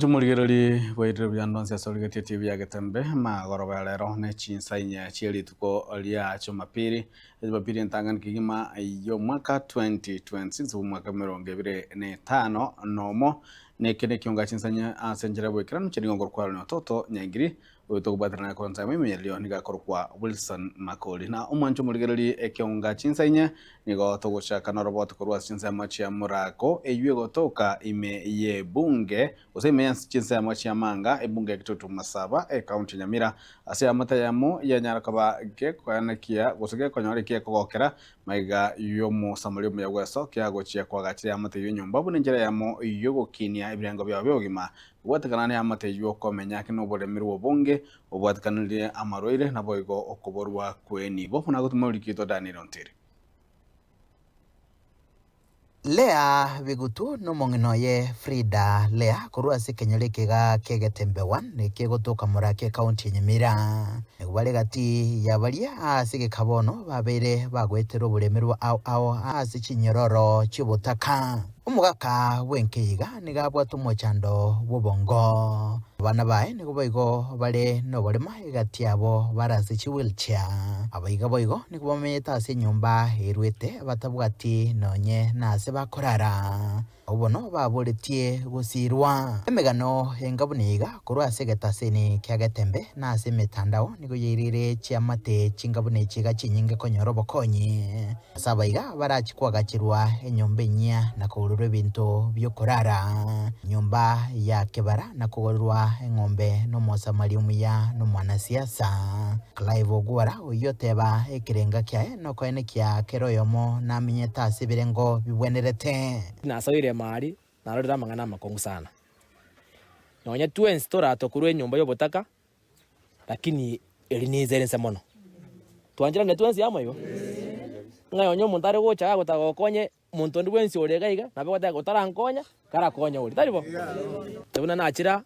Chimorigererie bwairire buya ndonsi ase origetie TV ya Getembe magoroba ya rero ne chinsa inye chie rituko ria Jumapili, Jumapili entang'ani kegima y'omwaka 2026 bw'omwaka emerongo ebere na etano nomo, na eke nekionga chinsa inye ase enchera y'oboikeranu chiria nigo nkorokwa Aaron Ototo Nyaingiri oyo tokobwatana naye korwa ensemo y'emenyererio nigo akorokwa Wilson Makori. Na omwancho omorigererie ekionga chinsa inye Nigo togochaka noroboti korwa ase chinsemo chia morako, eyio egotoka ime y'ebunge, gose ime ye chinsemo chi'amanga, ebunge ya Kitutu Masaba, ecounty ya Nyamira. Ase eamate eyemo yanyara koba gekoenekia gose gekonyora eki ekogokera magega y'omosamari omuya bw'esokia gochia koagachera eamate eyio enyomba buna enchera eyemo y'ogokinia ebirengo biabo bi'obogima. Kobwatekana neamate eyio okomenya ake noboremerwa obonge obwatekanirie amarwaire naboigo okoborwa kw'enibo, buna agotuma orikito Daniel Ontiri. Lea Bigutu nomong'ina oye Frida Lea korwa ase ekenyoro ekega kia Getembe 1 ekegotoka Muraki ekaunti ya Nyamira. Nigo bare gati ya baria ase egeka bono babeire bagoeterwa oboremerwa ao ao ase chinyororo chi'obotaka. Omogaka bw'enka iga nigo abwate omochando bw'obongo. Abana baye nigo boigo bare noborema egati yabo bare ase chiwheelchair. Abaiga boigo nigo bamenyete ase enyomba erwete batabwati nonye nase bakorara. Abwo bono baboretie gosiirwa. Emegano enga buna iga korwa ase egetaseni kia Getembe na ase emetandao nigo yairire chiamate chinga buna echi iga chinyinge konyora obokonyi. Ase abaiga barachie koagacherwa enyomba enyia na kogorerwa ebinto bi'okorara, enyomba ya kebara na kogorerwa eng'ombe n'Omosamaria omuya na omwanasiasa. Clive Ogwora oyio oteba ekerenga kiaye nokoenekia kera oyomo namenyete ase ebirengo bibwenerete. Nasoire emari, narorire amang'ana amakong'u sana. Nonya twensi toratokorwe enyomba y'obotaka, Lakini eri ninse ere inse mono. Twancheranire twensi amo igo? Ng'a onye omonto are gocha gagotaka gokonye omonto onde bwensi ore iga iga, nabo agoteba otarankonya, karakonye oria, tari bo? Buna nachira,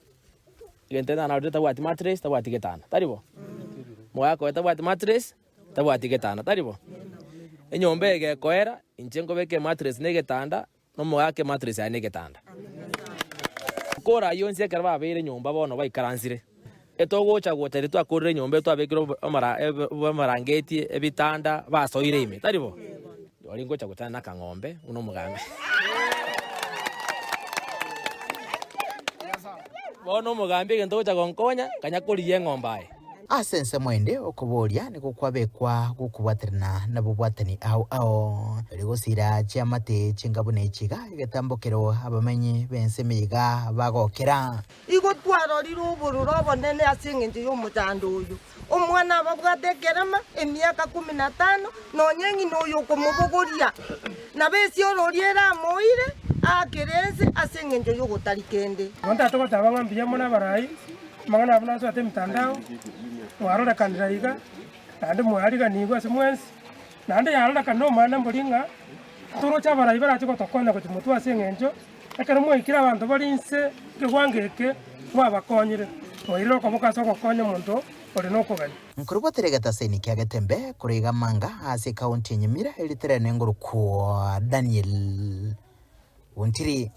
egento narorire tabwati mattress, tabwati getanda, tari bo? Mogaka oye tabwati mattress, tabwati getanda, tari bo? Enyomba eye gekoera, inche nkobeka emattress na egetanda, Nomogaake emattress aye negetanda. Kora ayio onsi ekero babeire nyomba bono baikaransire. Etogocha gocha riria twakorire nyomba eye twabekire amarangeti, ebitanda, basoire ime, tari bo? Rirorio ngocha gochana na akang'ombe buna omogambi. Bono omogambi egento ogocha gonkonya, kanya korigia eng'ombe aye. Ase ensemo ende okoboria nigo kwabekwa gokobwaterana nabobwatani ao ao, erio gosiira chiamate chinga buna echi iga, egetambo kero abamenyi b'ense emeyega bagokera. Igo twarorire obororo obonene ase engencho y'omochando oyo. Omwana ababwate ekerema emiaka kumi na tano, nonya eng'ina oyo okomobogoria, nabo esiororia eramoire aakere ense ase engencho y'ogotari kende. Igo ntatogoteba ng'a mbuya mono abarai, Amang'ana abwo nasoete emitandao, mwarorekanire aiga, naende mwariganigwe ase mwensi, naende yarorekanire omwana mbori ng'a toroche abarai barache gotokonya gochia motwe ase eng'encho, ekero mwaikire abanto bare inse ekewango eke, mwabakonyire, mwairire okoboko ase ogokonya omonto ore nokogania. Nkorobotera egetaseni kia Getembe korwa iga Manga ase ekaunti ya Nyamira eritere nengorokwa Daniel Ontiri.